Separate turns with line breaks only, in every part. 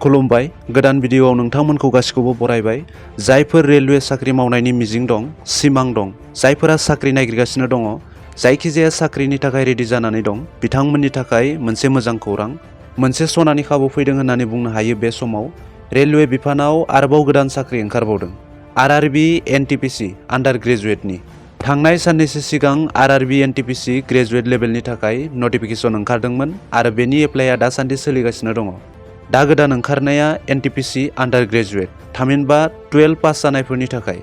खुलुमबाय गोदान भिडियोआव नोंथांमोनखौ गासिखौबो बरायबाय। जायफोर रेलवे साख्रि मावनायनि मिजिं दं, सिमां दं, जायफोरा साख्रि नागिरगासिनो दङ, जायखिजाया साख्रिनि थाखाय रेडि जानानै दं, बिथांमोननि थाखाय मोनसे मोजां खौरां, मोनसे सनानि खाबु फैदों होननानै बुंनो हायो। बे समाव रेलवे बिफानाव आरोबाव गोदान साख्रि ओंखारबावदों। आरआरबी एनटिपिसि आन्डार ग्रेजुएटनि थांनाय साननैसो सिगां आरआरबी एनटिपिसि ग्रेजुएट लेभेलनि थाखाय नटिफिकेसन ओंखारदोंमोन आरो बेनि एप्लाइआ दासान्दि सोलिगासिनो दङ। दा गोदान ओंखारनाया एनटिपिसि आन्डार ग्रेजुएट, थामहिनबा 12 पास जानायफोरनि थाखाय।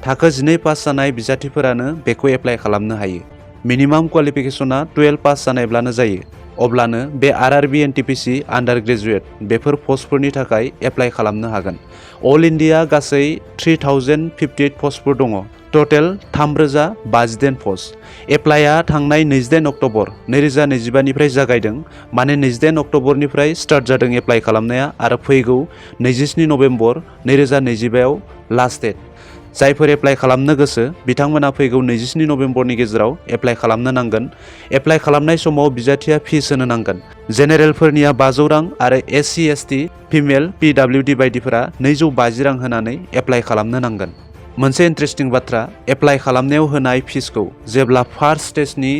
थाखो 12 पास जानाय बिजाथिफोरानो बेखौ एप्लाइ खालामनो हायो। मिनिमाम क्वालिफिकेसना 12 पास जानायब्लानो जायो। अब्लानो बे आरआरबी एनटिपिसि आन्डार ग्रेजुएट बेफोर पस्टफोरनि थाखाय एप्लाइ खालामनो हागोन। अल इन्डिया गासै 3058 पस्टफोर दङ। टटेल 3058 पस्ट। एप्लाइआ थांनाय 22 अक्ट'बर 2025निफ्राय जागायदों। माने 22 अक्ट'बरनिफ्राय स्टार्ट जादों एप्लाइ खालामनाया आरो फैगौ 27 नभेम्बर 2025आव लास्ट डेट। जायफोर एप्लाइ खालामनो गोसो बिथांमोना फैगौ 27 नभेम्बरनि गेजेराव एप्लाइ खालामनो नांगोन। एप्लाइ खालामनाय समाव बिजाथिया फिस होनो नांगोन। जेनेरेलफोरनिया 500 रां आरो एससि एसटि, फिमेल, पिडब्लिउडि बायदिफोरा 250 रां होनानै एप्लाइ खालामनो नांगोन। मोनसे इन्ट्रेस्टिं बाथ्रा, एप्लाइ खालामनायाव होनाय फिसखौ जेब्ला फार्स्ट स्टेजनि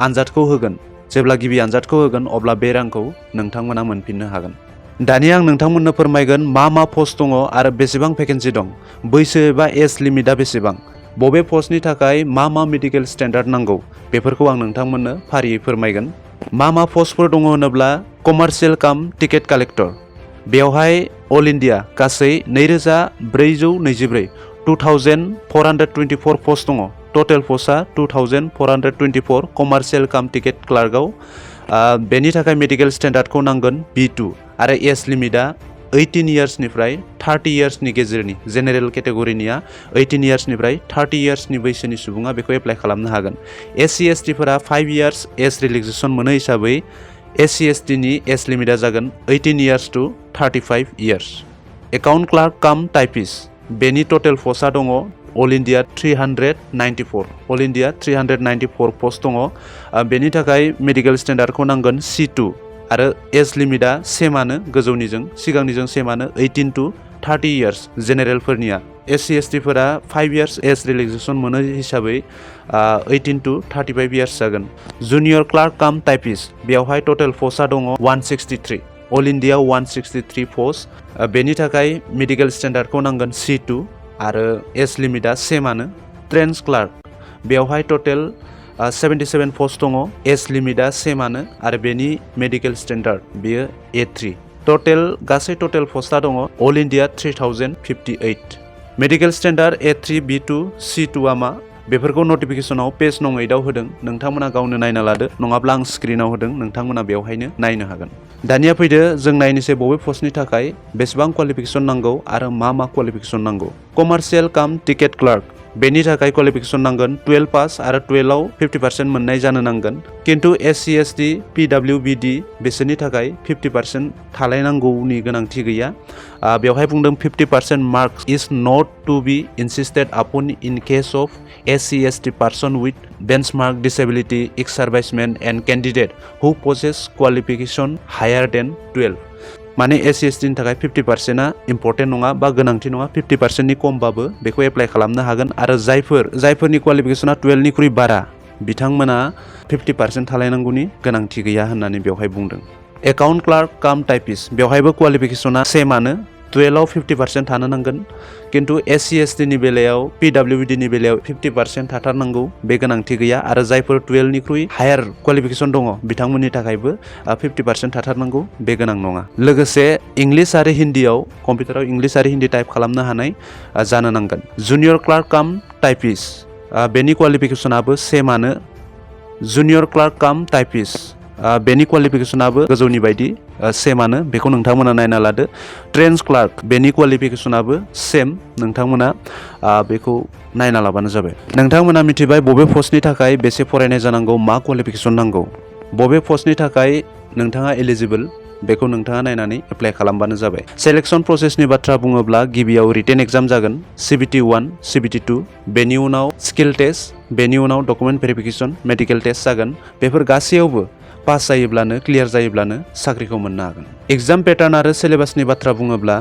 आनजादखौ होगोन, जेब्ला गिबि आनजादखौ होगोन, अब्ला बे रांखौ नोंथांमोना मोनफिननो हागोन। दानिया आं नोंथांमोननो फोरमायगोन मा पस्ट दङ आरो बेसेबां भेकेन्सि दं, बैसो एबा एज लिमिटआ बेसेबां, बबे पस्टनि थाखाय मा मेडिकेल स्टेन्डार्ड नांगौ, बेफोरखौ आं नोंथांमोननो फारियै फोरमायगोन। मा पस्टफोर दङ होनोब्ला कमार्शियेल काम टिकेट कालेक्टर, बेवहाय अल इन्डिया गासै 2424 2424 पस्ट दङ। टटेल पस्टआ 2424 कमार्शियेल काम टिकेट क्लार्कआव। बेनि थाखाय मेडिकेल स्टेन्डार्डखौ नांगोन B2 आरो एज लिमिटआ 18 इयार्सनिफ्राय 30 इयार्सनि गेजेरनि। जेनेरेल केटेगरिनिया 18 इयार्सनिफ्राय 30 इयार्सनि बैसोनि सुबुङा बेखौ एप्लाइ खालामनो हागोन। एससि एसटिफोरा 5 इयार्स एज रिलेक्सेसन मोनो हिसाबै एससि एसटिनि एज लिमिटआ जागोन 18 years to 35 years. Account clerk काम टाइपिस्ट, बेनि टटेल पस्टआ दङ all India 394। All India 394 post दङ। बेनि थाखाय मेडिकेल स्टेन्डार्डखौ नांगोन C2 आरो एज लिमिटआ सेमानो, गोजौनिजों सिगांनिजों सेमानो 18 टु 30 इयार्स। जेनेरेलफोरनिया एससि एसटिफोरा 5 इयार्स एज रिलेक्सेसन मोनो हिसाबै 18 टु 35 इयार्स जागोन। जुनियर क्लार्क काम टाइपिस्ट, बेवहाय टटेल पस्टआ दङ 163। All India 163 post. बेनि थाखाय मेडिकेल स्टेन्डार्डखौ नांगोन C2 आरो एज लिमिटआ सेमानो। ट्रेन्स क्लार्क, बेवहाय टटेल 77 पस्ट दङ। एज लिमिटआ सेमानो आरो बेनि मेडिकेल स्टेन्डार्ड बेयो A3। गासै टटेल पस्टआ दङ all India 3058। Medical standard A3, B2, C2 मा, बेफोरखौ नटिफिकेसनाव पेज नं 8आव होदों। नोंथांमोना गावनो नायना लादो, नङाब्ला आं स्क्रिनाव होदों, नोंथांमोना बेवहायनो नायनो हागोन। दानिया फैदो जों नायनोसै बबे पस्टनि थाखाय बेसेबां क्वालिफिकेसन नांगौ आरो मा क्वालिफिकेसन नांगौ। कमार्शियेल काम टिकेट क्लार्क, बेनि थाखाय क्वालिफिकेसन नांगोन 12 पास आरो 12 आव 50% मोननाय जानो नांगोन। किन्तु एससि एसटि, पिडब्लिउडि बिसोरनि थाखाय 50% थालायनांगौनि गोनांथि गैया। बेवहाय बुंदों 50% marks is not to be insisted upon in case of SC ST person with benchmark disability, ex servicemen and candidate who possess qualification higher than 12। माने एससि एसटिनि थाखाय 50%आ इम्पर्टेन्ट नङा बा गोनांथि नङा। 50%नि खमबाबो बेखौ एप्लाइ खालामनो हागोन आरो जायफोरनि क्वालिफिकेसना 12निख्रुइ बारा बिथांमोना 50% थालायनांगौनि गोनांथि गैया होननानै बेवहाय बुंदों। एकाउन्ट क्लार्क काम टाइपिस्ट, बेवहायबो क्वालिफिकेसना सेमानो। 12 आव 50% थानो नांगोन। किन्तु एससि एसटिनि बेलायाव, पिडब्लिउडिनि बेलायाव 50% थाथारनांगौ, बे गोनांथि गैया। आरो जायफोर 12निख्रुइ हायार क्वालिफिकेसन दङ बिथांमोननि थाखायबो 50% थाथारनांगौ, बे गोनां नङा। लोगोसे इंलिश आरो हिन्दीआव, कम्पिउटाराव इंलिश आरो हिन्दी टाइप खालामनो हानाय जानो नांगोन। जुनियर क्लार्क काम टाइपिस्ट, बेनि क्वालिफिकेसनाबो सेमानो। जुनियर क्लार्क काम टाइपिस्ट, बेनि क्वालिफिकेसनाबो गोजौनि बायदि सेमानो, बेखौ नोंथांमोना नायना लादो। ट्रेन्स क्लार्क, बेनि क्वालिफिकेसनाबो सेम, नोंथांमोना बेखौ नायना लाबानो जाबाय। नोंथांमोना मिथिबाय बबे पस्टनि थाखाय बेसे फरायनाय जानांगौ, मा क्वालिफिकेसन नांगौ, बबे पस्टनि थाखाय नोंथाङा एलिजिबल, बेखौ नोंथाङा नायनानै एप्लाइ खालामबानो जाबाय। सेलेक्शन प्रसेसनि बाथ्रा बुङोब्ला गिबियाव रिटेन एग्जाम जागोन, CBT 1, CBT 2, बेनि उनाव स्किल टेस्ट, बेनि उनाव डकुमेन्ट भेरिफिकेसन, मेडिकेल टेस्ट जागोन। बेफोर गासैयावबो पास जायोब्लानो क्लियार जायोब्लानो साख्रिखौ मोननो हागोन। एग्जाम पेटार्न आरो सिलेबासनि बाथ्रा बुङोब्ला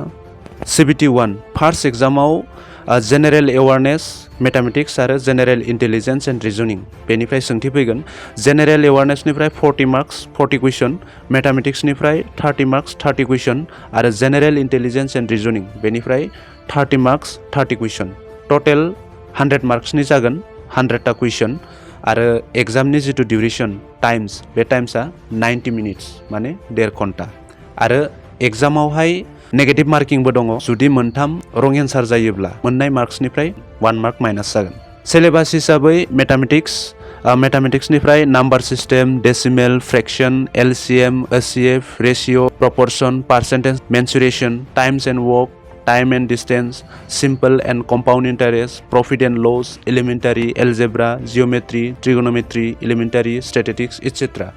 CBT1 फार्स्ट एग्जामाव जेनेरेल एवारनेस, मेथामेटिक्स आरो जेनेरेल इन्टेलिजेन्स एन्ड रिजनिं बेनिफ्राय सोंथि फैगोन। जेनेरेल एवारनेसनिफ्राय 40 मार्क्स 40 कुइसन, मेथामेटिक्सनिफ्राय 30 मार्क्स 30 कुइसन आरो जेनेरेल इन्टेलिजेन्स एन्ड रिजनिं बेनिफ्राय 30 मार्क्स 30 कुइसन। टटेल 100 मार्क्सनि जागोन 100टा कुइसन आरो एग्जामनि जिथु डिउरेसन टाइम्स बे टाइम्सआ 90 मिनिट्स माने 1.5 घन्टा आरो एग्जामावहाय नेगेटिभ मार्किंबो दङ। जुदि मोनथाम रं एन्सार जायोब्ला मोननाय मार्क्सनिफ्राय 1 मार्क माइनास जागोन। सिलेबास हिसाबै मेथामेटिक्सनिफ्राय number system, decimal, fraction, LCM, OCF, ratio, proportion, percentage, mensuration, times and work, time and distance, simple and compound interest, profit and loss, elementary, algebra, geometry, trigonometry, elementary, statistics etcetera.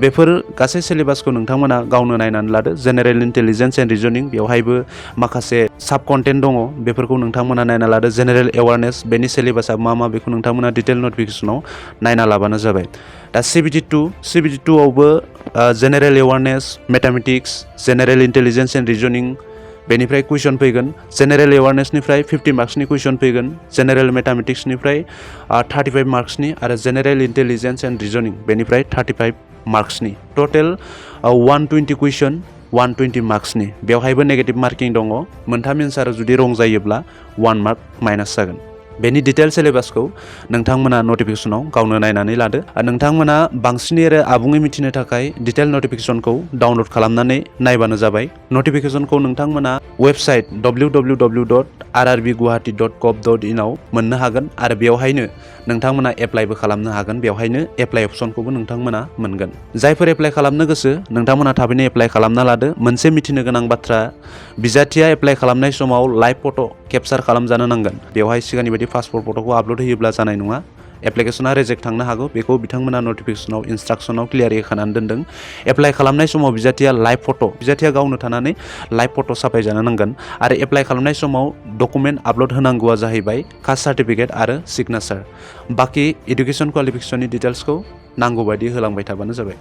बेफोर गासै सिलेबासखौ नोंथांमोना गावनो नायनानै लादो। General intelligence and रिजनिं बेवहायबो माखासे साब content दङ, बेफोरखौ नोंथांमोना नायना लादो। जेनेरेल एवारनेस बेनि सिलेबासा मा बेखौ नोंथांमोना डिटेल नटिफिकेसनाव नायना लाबानो जाबाय। दा CBT2 आवबो general awareness, mathematics, general intelligence and reasoning बेनिफ्राय कुइसन फैगोन। जेनेरेल एवारनेसनिफ्राय 50 मार्क्सनि कुइसन फैगोन, जेनेरेल मेथामेटिक्सनिफ्राय 35 मार्क्सनि आरो जेनेरेल इन्टेलिजेन्स एन्ड रिजनिं बेनिफ्राय 35 मार्क्सनि। टटेल 120 कुइसन 120 मार्क्सनि। बेवहायबो नेगेटिभ मार्किं दङ। मोनथाम एन्सार जुदि रं जायोब्ला 1 मार्क माइनास जागोन। बेनि डिटेल सिलेबासखौ नोंथांमोना नटिफिकेसनाव गावनो नायनानै लादो। नोंथांमोना बांसिनै आरो आबुङै मिथिनो थाखाय डिटेल नटिफिकेसनखौ डाउनलड खालामनानै नायबानो जाबाय। नटिफिकेसनखौ नोंथांमोना वेबसाइट www.rrbguwahati.gov.in आव मोननो हागोन आरो बेवहायनो नोंथांमोना एप्लाइबो खालामनो हागोन। बेवहायनो एप्लाइ अपसनखौबो नोंथांमोना मोनगोन। जायफोर एप्लाइ खालामनो गोसो नोंथांमोना थाबैनो एप्लाइ खालामना लादो। मोनसे मिथिनो गोनां बाथ्रा, बिजाथिया एप्लाइ खालामनाय समाव लाइभ फट' केपचार खालामजानो नांगोन। बेवहाय सिगांनि बायदि पासपर्ट फट'खौ आपल'ड होयोब्ला जानाय नङा। एप्लिकेसना रिजेक्ट थांनो हागौ, बेखौ बिथांमोना नटिफिकेसनाव इन्सट्राक्सनाव क्लियारै होखानानै दोनदों। एप्लाइ खालामनाय समाव बिजाथिया बिजाथिया गावनो थानानै लाइभ फट' साफायजानो नांगोन आरो एप्लाइ खालामनाय समाव डकुमेन्ट आपल'ड होनांगौआ जाहैबाय कास्ट सार्टिफिकेट आरो सिगनेचार। बाखि इडुकेसन क्वालिफिकेसननि डिटेल्सखौ नांगौ बायदि होलांबाय थाबानो जाबाय।